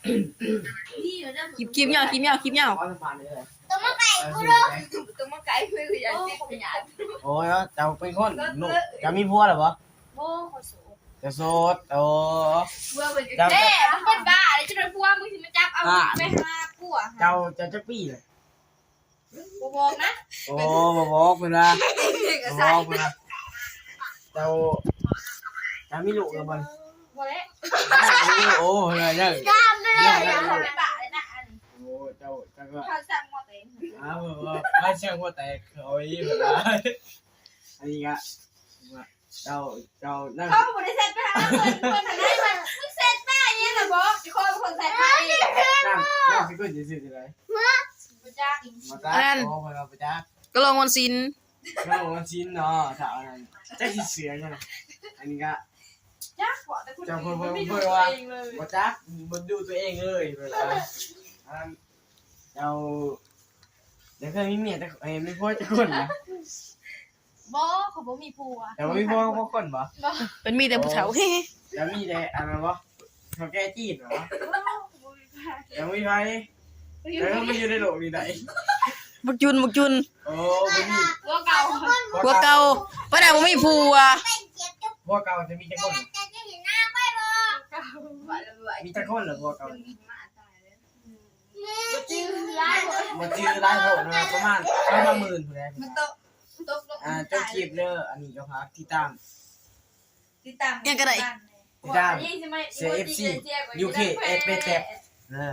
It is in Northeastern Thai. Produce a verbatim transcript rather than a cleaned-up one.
คลิป คลิปยาว คลิปยาว คลิปยาว ตัวมาไก่กูดู ตัวมาไกลคืออยากติดพยาธิ โอ้ยเจ้าเป็นคนลูกเจ้ามีผัวหรือบ่ โอ้ขอสู เจ้าโสดโอ้ เพื่อเป็นแก่มันเป็นบ้าเลยจะโดนผัวมึงที่มาจับเอาไปหาผัว เจ้าเจ้าจักปีเลย บ่บอกนะ โอ้บ่บอกเพิ่นว่าบ่บอกเพิ่นว่าเจ้าเจ้ามีลูกแล้วบ่ บ่แล้ว โอ้เพิ่นว่ายัง จ้ามเลยอย่าทำเป็นบ้าเลยนะอัน โอ้เจ้าเจ้าก็ เขาสั่งหมดเอง อ้าวบ่บ่ไม่เชื่อว่าแต่เขาอีกเพิ่นว่าอันนี้ก็เจ้าเจ้านั่ง เขาบ่ได้เซ็ตไปหาเพื่อนเพื่อนทางไหนมันมึงเซ็ตไปเนี่ยนะบอกจะคอยเป็นคนเซ็ตไปเอง นั่งนั่งสิกูจะสิสิได บ่จ้า บ่จักโอ้เพิ่นว่าบ่จัก ก็ลองวันศิล ก็ลงวันศิลเนาะถ้าอันนั้นจักสิเสือจังอันนี้ก็ จ้าขอแต่คุณ เจ้าเพิ่น ไม่ เพิ่น ดู เพิ่นว่า เองเลย บ่จักบ่ดูตัวเองเลยเพิ่นว่าอันนั้นเจ้าเดี๋ยวเคยมีเมียแต่เอ้ยมีผัวจักคนนะ บ่เขาบ่มีผัว แต่ว่ามีผัวบ่คนบ่ เป็นมีแต่ผู้เฒ่า แต่มีแต่อันนั้นบ่เฒ่าแก่จีนเหรอแต่มีไผแต่ว่ามันอยู่ในโลกนี้ได้ บักจุนบักจุน โอ้บ่มี ผัวเก่า ผัวเก่าป้าดาบ่มีผัว ผัวเก่าจะมีจักคน เก่าบ่บ่ มีจักคนเหรอผัวเก่า จื้อหลายคน บ่จื้อหลายเท่านะประมาณสองสามหมื่นพุ่นแหละ มันตกตกลง อ่าจบคลิปเด้ออันนี้ก็ฝากติดตาม ติดตาม ติดตามเสีย เอฟซี ยูเค เอสเปเต็ด นะ